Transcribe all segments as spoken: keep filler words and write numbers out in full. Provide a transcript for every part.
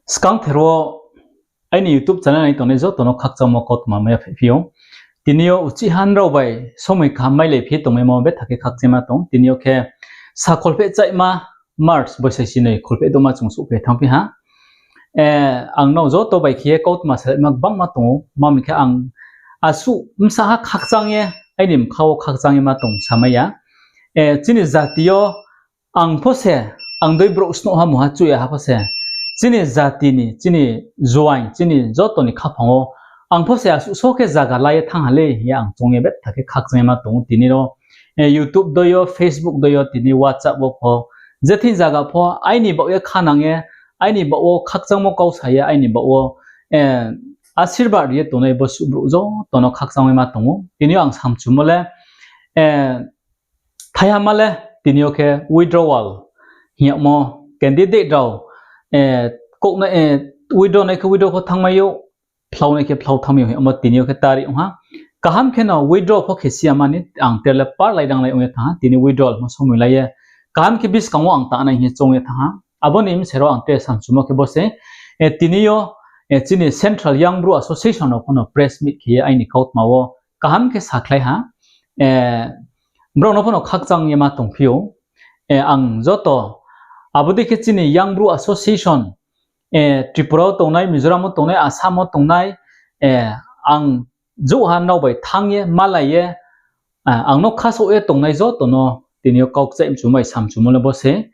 Skangther wo aini YouTube channel nai tongnai joto no khakchangmo kautma mai ya phaiphi ou. Tini yo uchih ha nrao bai somoi kaham mailai phi tongmaimo betha khe khakchangma tong. Tini yo khe sa kholpheh chaihma March boisai sinoi kholpheh doma chung souhphai thanngphi ha. Ang nrao joto bai khe ye kautma salaima gbangma tong ou, ma mi khe ang asuh bsa ha khakchang ye, aini bkha wo khakchang ye ma tong samai ya. Chini jati yo ang pho se, ang dei brouh snouh ha mungha chuh ya ha pho se, chini jati ni, chini juaing, chini joto ni khaphang wo ang pho se asuh so khe zaga la ye thanng ha le hing ye ang choung ye betha khe khakchang ye ma tong ou. Tini ro YouTube dei yo, Facebook dei yo, tini WhatsApp wo pho, je thing zaga pho aini baoh ye khanang ye, aini baoh wo khakchangmo kau sa ye, aini baoh wo asirbad ri ye tongnai bo suh brouh joto no khakchang ye ma tong ou. Tini yo ang samchumo le, thaiha ma le tini yo khe withdrawal hing yagmo, candidate rao withdraw nai khe withdraw pho thanngmai ou, phlao nai khe phlao thanngmai ou hing yagmo tini yo khe tari ong ha. Kaham khe no withdraw pho khe si ya mani ang tre le par lai danglai ong ye thanng ha, tini withdrawal pho somoi lai ye kaham khe buskang wo ang tangnai hing ye choung ye thanng ha. Abo ni bse ro ang tre samchumo khe bo se, tini yo chini Central Young Bru Association rao pho no press meet khe ye aini kautma wo kaham khe sakhlai ha. Brao no pho no khakchang ye ma tongphi ou. Ang joto, abo dei khe chini Young Bru Association, Tripura wo tongnai, Mizoram wo tongnai, Assam wo tongnai, ang jouhha nrao bai thanng ye, malai ye, ang no khasouh ye tongnai joto no tini yo kau kchaih mchumai samchumo le bo se.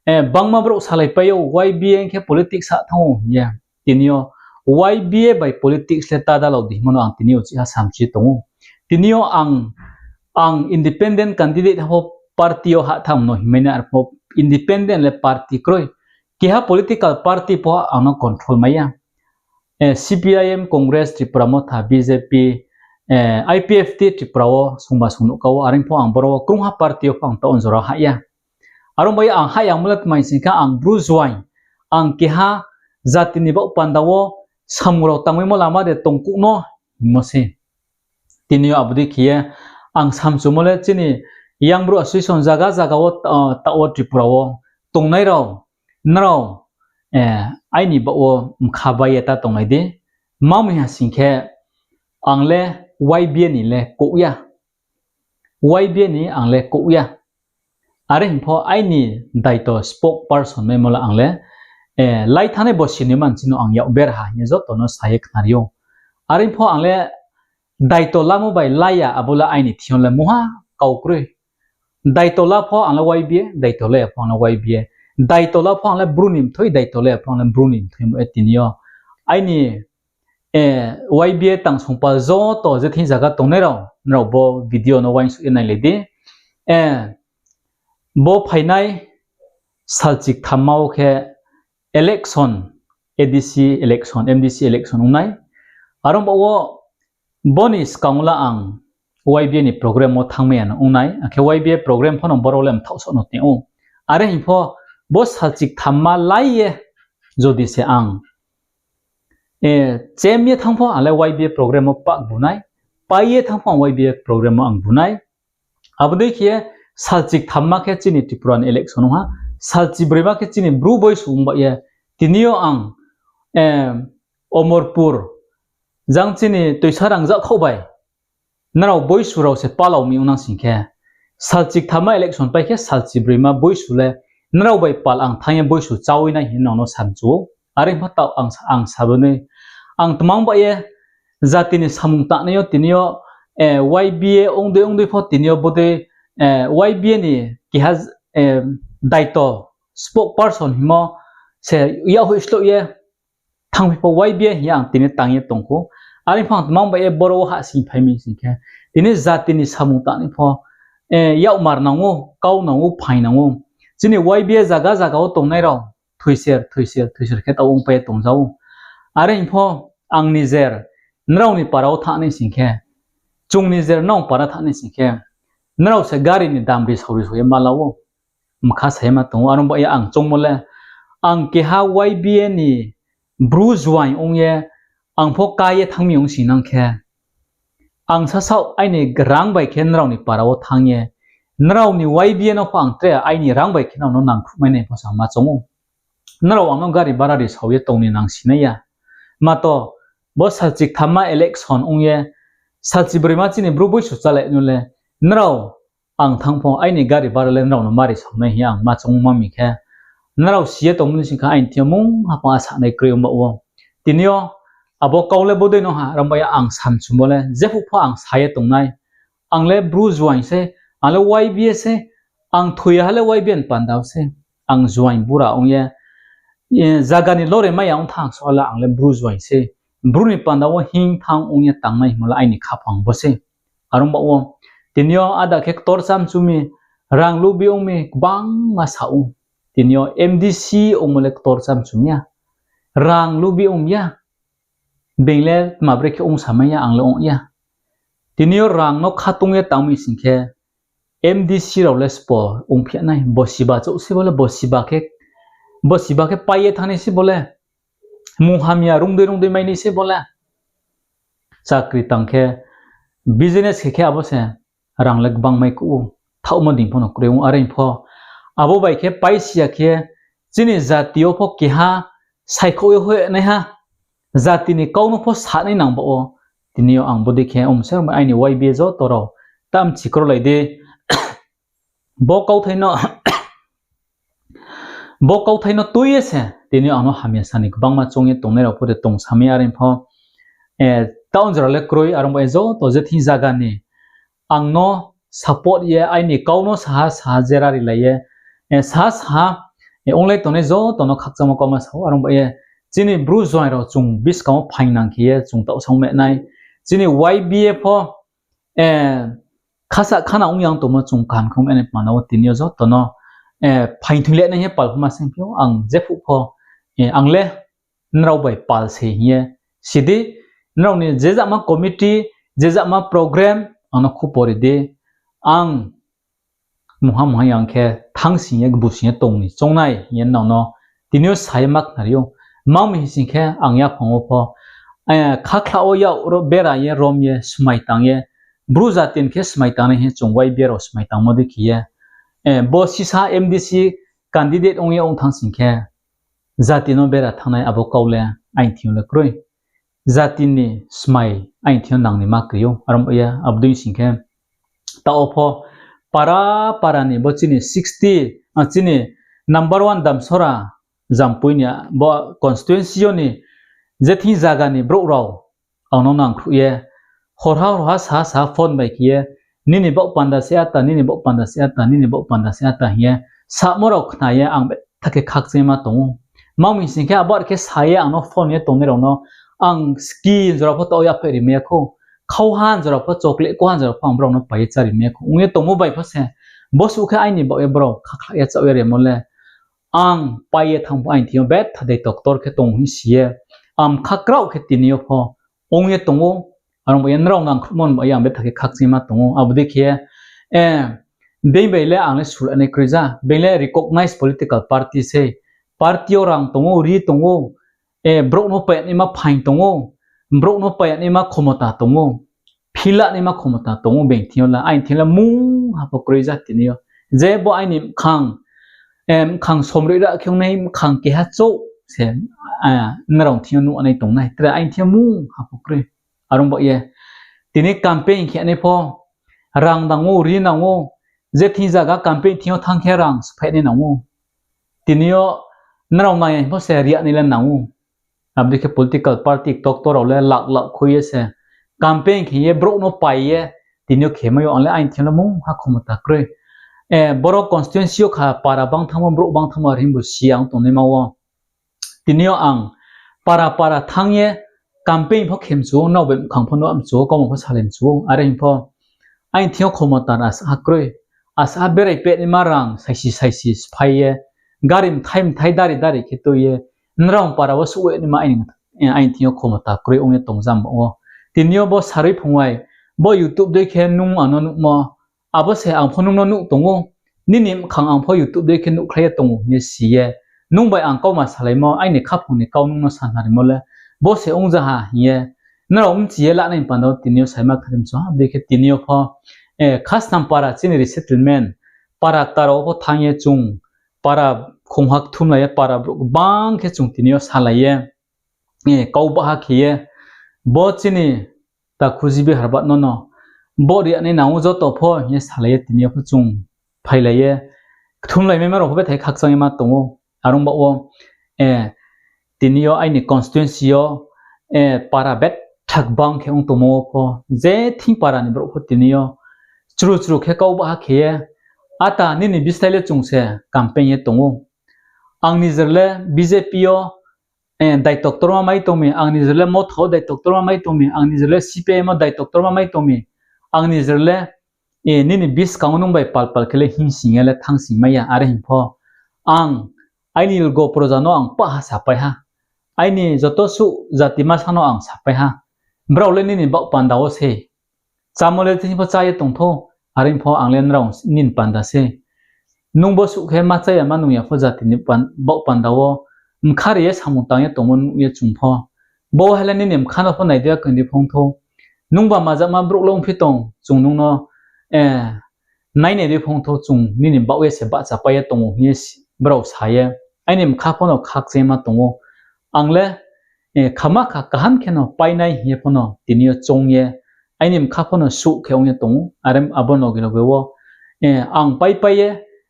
Bangma brouh salaipai ou, Y B A khe politics sa thanng ou hing ye. Tini yo Y B A bai politics le ta dalao di hingmo no ang tini yo uchih ha samchi tong ou. Tini yo ang, ang independent candidate ha pho party yo hah thanng no hingmai nai, arpho independent le party kroi. Keha political party pho ang no control mai ya. C P I M, Congress, Tipra Motha, B J P, I P F T Tripura wo sungba sung nuh ka wo, are pho ang boro wo krungha party yo pho ang taoh jora hah ya. Are ong bai ang hah yamo le tma hing sing khe ang Bru juaing, ang keha jati ni baoh panda wo samung rao tangmaimo lama de tongkuh no hingmo se. Tini yo abo dei khe ye ang samchumo le chini Young Bru Association zaga zaga wo, taoh wo Tripura wo tongnai rao, nrao aini baoh wo mkha bai ye ta tongnai di. Ma mi ha sing khe ang le Y B A ni le kouh ya. Y B A ni ang le kouh ya. Are hing pho aini daito spokesperson maimo le ang le, lai thanngnai bo sini manchi no ang yak berha hing ye joto no sa ye khnari ou. Are pho ang le daito lamo bai la ya, abo le aini thing yo le mungha kau kroi. Daito la pho ang le Y B A, daito la ya pho ang le Y B A. Daito la pho ang le Bru ni mthoi, daito la ya pho ang le Bru ni mthoi mo e tini yo. Aini Y B A tang songpal joto je thing zaga tongnai rao, nrao bo video no uaingsouh ye nailai di. Bo phainai salchik thamma wo khe election, A D C election, M D C election ong nai. Are ong baoh wo bo ni skang wo la ang Y B A ni program wo thanngmai ya no ong nai, akhe Y B A program pho no boro le mthaoh soh no tong ou. Are hing pho bo salchik thamma lai ye jodi se ang chem ye thanng pho ang le Y B A program wo pak bu nai, pai ye thanng pho ang Y B A program wo ang bu nai. Abo dei khe ye salchik thamma khe chini Tripura ni election ong ha, salchibroima khe chini Bru boisu ong ba ye, tini yo ang Omorpur jang chini Toisa Rangzag khaoh bai nrao boisu rao se palao mi ong nang sing khe, salchik thamma election pai khe salchibroima boisu le nrao bai pal ang thanng ye boisu chawi nai hing nang no samchu ou. Are pho taoh ang sa bo ni, ang tmang ba ye jati ni samung tangnai yo tini yo Y B A ong dei ong dei pho tini yo bodei Y B A ni keha daito spokesperson hingmo se yakhoih slouh ye thanngphi pho Y B A hing ye ang tini tang ye tong khou. Are pho ang tmang ba ye boro wo hahsing phai mi sing khe, tini jati ni samung tangnai pho yakmar nang ou, kau nang ou, phaing nang ou. Chini Y B A zaga zaga wo tongnai rao thoiser thoiser thoiser khe taoh ongpai ye tongja ou. Are hing pho ang nijer nrao ni para wo thanng nai sing khe, chung nijer nrao para thanng nai sing khe, nrao se gari ni dam ri sao ri sao ye ma la ou. Mkha sa ye ma tong ou. Are ong ba ye ang choungmo le, ang keha Y B A ni Bru juaing ong ye ang pho ká ye thanng mi ong sing nang khe, ang sasaoh aini rang bai khe nrao ni para wo thanng ye, nrao ni Y B A no pho ang tre aini rang bai khe nrao no nangkhruhmai nai pho sa ma choung ou. nrao ang no gari bara ri sao ye tong ni nang si nai ya. Mato, bo salchi kthamma election ong ye, salchi broima chini Bru boisu chálai no le, nrao ang thanng pho aini gari bara le nrao no ma ri sao nai hing ye ang ma choung ma mi khe, nrao si ye tongmo ni sing khe aini thing yo mungha pho asa nai kroi ong ba wo. Tini yo abo kau le bodei no ha, aro ba ye ang samchumo le jephuh pho ang sa ye tong nai. Ang le Bru juaing sei, ang le Y B A sei, ang thoi ya ha le Y B A ni panda wo sei. Ang juaing bura ong ye, zaga ni lore mai ya ong thanng so ha le ang le Bru juaing sei. Bru ni panda wo hing thanng ong ye tangnai hingmo le aini khaphang bo sei. Aro ba wo, tini yo ada khe ktor chamchu mi, rang lubi ong mi, gbangma sa ou. Tini yo M D C ongmo le ktor chamchu mi ya. Rang lubi ong mi ya. Being le tma bre khe ong sa mai ya, ang le ong ya. Tini yo rang no khatung ye tang mi sing khe, M D C rao le sbo ongphi nai, bo siba chouh se bo le, bo siba khe, bo siba khe pai ye thanng nai se bo le. Munghamya rungdei rungdei mai nai se bo le. Chakri tang khe, business khe khe abo se rang le gbang mai kuh ou. Thaohmo dei pho no kroi ong, are pho. Abo bai khe paisi ya khe, chini jati yo pho keha saikhouh ye hoihnaiha, jati ni kau no pho sa nai nang ba wo. Tini yo ang bodei khe, omsor aini Y B A joto rao, tamchi krolai di. Bo kauthai no, bo kauthai no tui ye se, tini yo ang no hamya sa ni gbangma choung ye tongnai rao pho de tong sa mi, are pho. Taoh jora le kroi, aro ba ye joto je thing zaga ni ang no support ye, aini kau no saha saha jera rilai ye, saha saha onglai tongnai joto no khakchangmo kauma sa ou, aro ba ye chini Bru juaing rao chung buskang wo phaing nang khe ye chung taoh sa ong mai nai. Chini Y B A pho khasa khana ong yang tongmo chung kaham khe ong mai nai panda wo tini yo joto no phaing thoi le nai hing ye pal pho ma saingphi ou, ang jephuh pho, ang le nrao bai pal se hing ye si di, nrao ni je jama committee, je jama program ang no khupori di, ang mungha mungha yang khe thanng sing ye, gbu sing ye tong ni choung nai hing ye nrao no tini yo sa ye ma khnari ou. Ma mi hing sing khe ang yaphang wo pho, khakhla wo yak bera ye rom ye smai tang ye, Bru jati ni khe smai tang nai hing ye chung Y B A rao smai tangmo dei khe ye, bo sisa M D C candidate ong ye ong thanng sing khe, jati no bera thanngnai abo kau le aini thing yo le kroi. Jati ni smai aini thing yo nang ni ma kri ou, aro ba ye abo dei sing khe, taoh wo pho para para ni bo chini sixty, chini number one Damsora Jampui ni bo constituency yo ni je thing zaga ni brouh rao ang no nangkhruh ye, horha horha saha saha phone bai khe ye, nini baoh panda se ata, nini baoh panda se ata, nini baoh panda se ata hing ye samo rao khna ye ang betha khe khakchangma tong ou. Ma mi sing khe abo are khe sa ye ang no phone ye tongnai rao no ang ski jora pho taoh yaphaih ri mai ya khou, khauha jora pho, chocolate kauha jora pho ang brao no pai ye chári mai ya khou ong ye tongmo bai pho se, bosuh khe aini baoh ye brao khakhla ye chaoh ye rimo le, ang pai ye thanng pho aini thing yo betha dei doctor khe tong hing si ye, ang khakraoh khe tini yo pho ong ye tong ou. Aro ba ye nrao nangkhruhmo ni ba ye ang betha khe khakchangma tong ou. Abo dei khe, being bai le ang le sulai nai kroi ja, being le recognized political party sei, party yo rang tong ou, ri tong ou, brouh no pai ya naima phaing tong ou, brouh no pai ya naima khomota tong ou, phila naima khomota tong ou, being thing yo le, aini thing yo le mungha pho kroi ja tini yo. Je bo aini mkhang, mkhang somroi ra khe ongnai mkhang keha chouh se, nrao thing yo nuh nai tong nai, tre aini thing yo mungha pho kroi. Aro ba ye, tini campaign khe nai pho, rang nang ou, ri nang ou, je thing zaga campaign thing yo thanng khe rang sphaih nai nang ou. Tini yo nrao nang ya hing pho se ri ya nai le nang ou. Abo dei khe political party doctor rao le lak lak khui ye se, campaign khe ye brouh no pai ye, tini yo khe mai ou, ang le aini thing yo le mungha khomota kroi. Boro constituency yo kha para bang thanngmo, brouh bang thanngmo, are hing bo si ang tongnaima wo. Tini yo ang para para thanng ye campaign pho khe mchu ou, nrao bai mkhang pho nuh mchu ou, kauma pho salai mchu ou, are hing pho aini thing yo khomota asa ha kroi. Asa ha berai peh naima rang saisi saisi sphái ye, gari mthai mthai dari dari khe tui ye, nrao para wo suh ye naima aini thing yo khomota kroi ong ye tong jam ba wo. Tini yo bo sarui phung bai, bo YouTube dei khe nung ang no nuhmo, abo se ang pho nung no nuh tong ou, nini mkhang ang pho YouTube dei khe nuhkhlai ye tong ou hing ye si ye, nung bai ang kauma salaimo, aini khaphang ni kau nung no sanarimo le, bo se ongjaha hing ye, nrao mchi ye lanai panda wo tini yo saima kharim so ha, abo dei khe tini yo pho, khasnam para chini resettlement, para kta rao pho thanng ye chung, para khongha kthumlai ye para brouh gbang khe chung tini yo salai ye, kau baha khe ye, bo chini takhu G B Harbad no no, bo ri ya nai nang ou joto pho hing ye salai ye tini yo pho chung phailai ye, kthumlaimaima rao pho bethai khakchang ye ma tong ou. Are ong baoh wo, tini yo aini constituency yo, para betha gbang khe ong tongmo wo pho, je thing para ni brouh pho tini yo chru chru khe kau baha khe ye, ata nini bislái le chung se campaign ye tong ou. Ang nijer le B J P yo daitoktorma mai tong mi, ang nijer le Motha wo daitoktorma mai tong mi, ang nijer le C P I M wo daitoktorma mai tong mi, ang nijer le nini buskang wo nung bai pal pal khe le hingsing ya le thangsing mai ya, are hing pho ang aini lgo proja no ang pah ha sapai ha. Aini joto suh jati masa no ang sapai ha. Brao le nini baoh panda wo se chámo le thing pho chá ye tong thou, are pho ang le nrao nini panda se. Nung bo suh khe ma chá ya ma nung ya pho jati ni baoh panda wo mkha ri ye samung tang ye tongmo nuh ye chung pho. Bo hai le nini mkha no pho nai di ya koi di phong thou. Nungba majama brouh le ongphi tong, chung nung no nainai di phong thou, chung nini baoh ye se bahchapai ye tong ou hing ye brao sa ye. Aini mkha pho no khakchangma tong ou. Ang le khama kha kaham khe no painai hing ye pho no tini yo choung ye, aini mkha pho no suh khe ong ye tong ou. Are abo no gilo be wo ang paipai ye,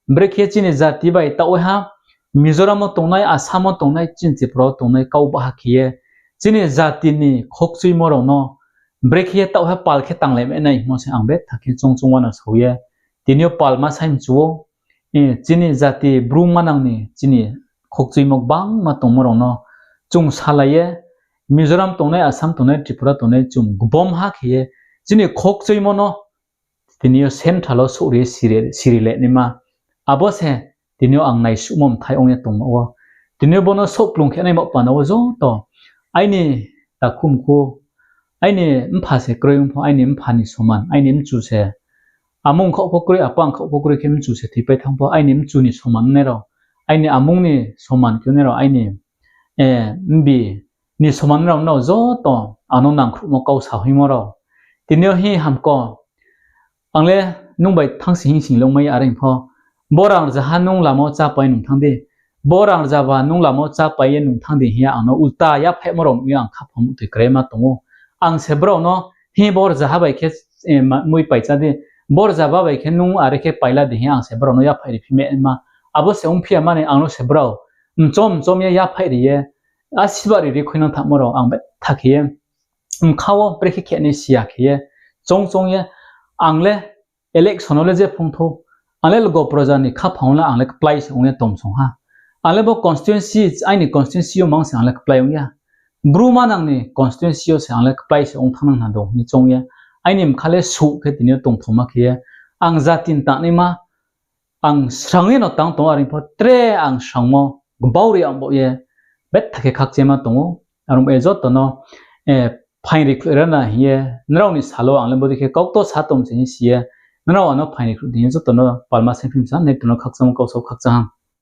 brekhe chini jati bai taoh ye ha, Mizoram wo tongnai, Assam wo tongnai, chini Tripura wo tongnai kau baha khe ye, chini jati ni khokchuimo rao no brekhe ye taoh ha pal khe tanglai mai nai hingmo se ang betha khe choung choung wa no sao ye. Tini yo palma sai mchu ou, chini jati bru manang ni chini khokchuimo gbangma tongmo rao no chung salai ye, Mizoram tongnai, Assam tongnai, Tripura tongnai chung gbom ha khe ye, chini khokchuimo no tini yo central wo souhri ye siri le naima. Abo se tini yo ang naisuhmo mthai ong ye tongma wo. Tini yo bo no souhplung khe nai baoh panda wo joto aini takhu mkhu, aini mpha se kroi ong pho, aini mpha ni soman, aini mchu se amung khaoh pho kroi, apa ang khaoh pho kroi khe mchu se thoipai thanng pho, aini mchu ni soman nai rao, aini amung ni soman khe nai rao, aini mbi ni soman rao no joto ano nangkhruhmo kau sa hoihmo rao. Tini yo hi hamko, ang le nung bai thanngsing hingsing longmai ya are pho. Bo rang rzaha nung lama wo chápai nung thanng di. Bo rang rzaba nung lama wo chápai ye nung thanng di hing ye ang no ulta yaphaihmo rao nuh ye ang khaphang muhtoi kraima tong ou. Ang se brao no, hi bo rzaha bai khe mui pai chá di, bo rzaba bai khe nung are khe paila di hing ye ang se brao no yaphaih ri phi ma ma. Abo se ongphi ya mani ang no se brao mchom mchom ye yaphaih ri ye, asiba ri ri khuinang thangmo rao ang betha khe ye mkha wo brekhe khe nai si ya khe ye, choung choung ye, ang le election wo le je phong thou, ang le lgo proja ni khaphang wo le ang le kplái se ong ye tomsong ha. Ang le bo constituency, aini constituency yo mang se ang le kplái ong ya. Bru manang ni constituency yo se ang le kplái se ong thanngnang na dong hing choung ye, aini mkha le suh khe tini yo tongthoma khe ye, ang jati ni tangnaima, ang srang ye no tang tong, are pho tre ang srangmo gbau ri ang baoh ye betha khe khakchangma tong ou. Are ong ye joto no phaing ri khluh ra na hing ye, nrao ni sal wo ang le bodei khe kaukto sa tong se hing si ye, nrao ano phaing ri khluh di hing ye joto no palma saingphim sa nai tong no khakchangmo kau sao khakchang ha.